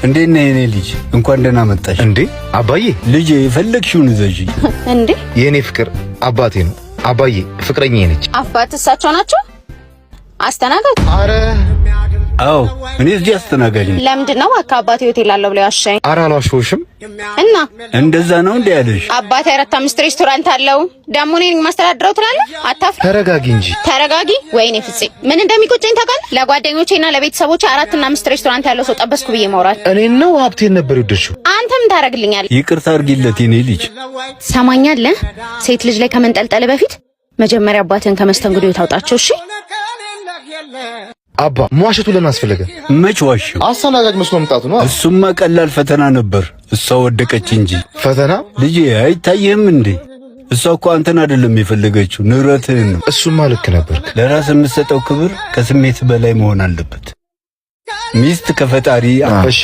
እንዴት ነህ የኔ ልጅ? እንኳን ደህና መጣሽ። እንዴ አባዬ! ልጄ፣ የፈለግሽውን እዘዢ። እንዴ! የእኔ ፍቅር አባቴ ነው። አባዬ፣ ፍቅረኛዬ ነች። አባት እሳቸው ናቸው? አስተናጋጅ? አረ! አዎ፣ እኔ እዚህ አስተናጋጅ ነኝ። ለምንድን ነው እባክህ አባቴ ሆቴል አለው ብለው ያሸኝ? አረ አልዋሸሁሽም። እና እንደዛ ነው እንዴ ያለሽ? አባቴ አራት አምስት ሬስቶራንት አለው። ደግሞ እኔ ነኝ የማስተዳድረው ትላለህ? አታፍር? ተረጋጊ እንጂ። ተረጋጊ። ወይኔ ፍፄ፣ ምን እንደሚቆጨኝ ታውቃለህ? ለጓደኞቼና ለቤተሰቦቼ አራትና አምስት ሬስቶራንት ያለው ሰው ጠበስኩ ብዬ ማውራት። እኔን ነው ሀብቴን ነበር የወደድሽው? አንተ ምን ታደርግልኛለህ? ይቅርታ አድርጊለት የኔ ልጅ። ትሰማኛለህ? ሴት ልጅ ላይ ከመንጠልጠል በፊት መጀመሪያ አባትህን ከመስተንግዶ ታውጣቸው። እሺ? አባ፣ መዋሸቱ ለምን አስፈለገ? መች ዋሸሁ? አስተናጋጅ መስሎ መምጣቱ ነው። እሱማ ቀላል ፈተና ነበር። እሷ ወደቀች እንጂ። ፈተና? ልጄ፣ አይታይህም እንዴ? እሷ እኮ አንተን አይደለም የፈለገችው፣ ንብረትህን ነው። እሱማ ልክ ነበርክ። ለራስ የምትሰጠው ክብር ከስሜት በላይ መሆን አለበት። ሚስት ከፈጣሪ እሺ።